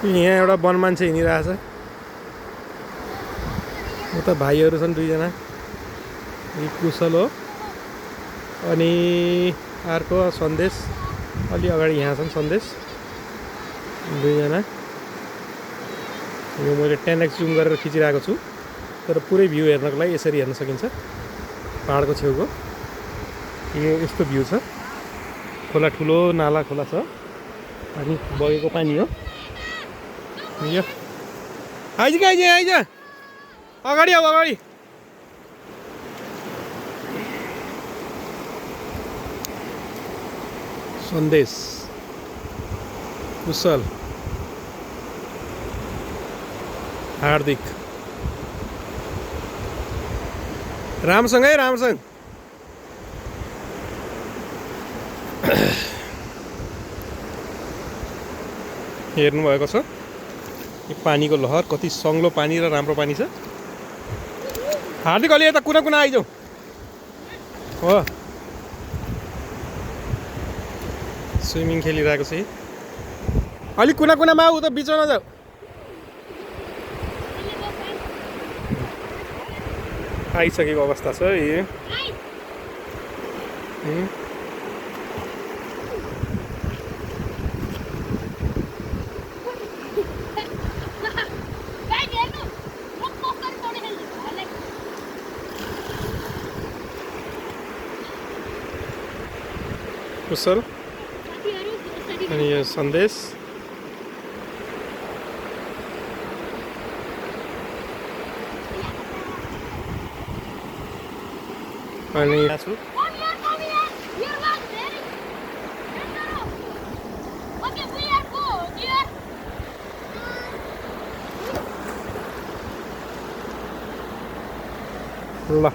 यहाँ एउटा वन मान्छे हिँडिरहेछ। उता भाइहरू छन् दुईजना, यी कुशल हो अनि अर्को सन्देश। अलि अगाडि यहाँ छन् सन्देश, दुईजना। यो मैले 10x जुम गरेर खिचिरहेको छु, तर पुरै भ्यू हेर्नको लागि यसरी हेर्न सकिन्छ। पहाडको छेउको यो यस्तो भ्यू छ। खोला ठुलो नाला खोला छ, अनि बगेको पानी हो यो। आइज कि आइज आइज, अगाडि आऊ अगाडि। सन्देश, कुशल, हार्दिक, रामसँग है रामसँग। हेर्नुभएको छ यो पानीको लहर, कति सङ्लो पानी र राम्रो पानी छ। हार्दिक अलि यता कुना कुना आइजाऊ हो। स्विमिङ खेलिरहेको छ। अलिक कुना कुनामा आऊ, त बिचमा नजाऊ। आइसकेको अवस्था छ यो। कुशल अनि यो सन्देश। अनि ल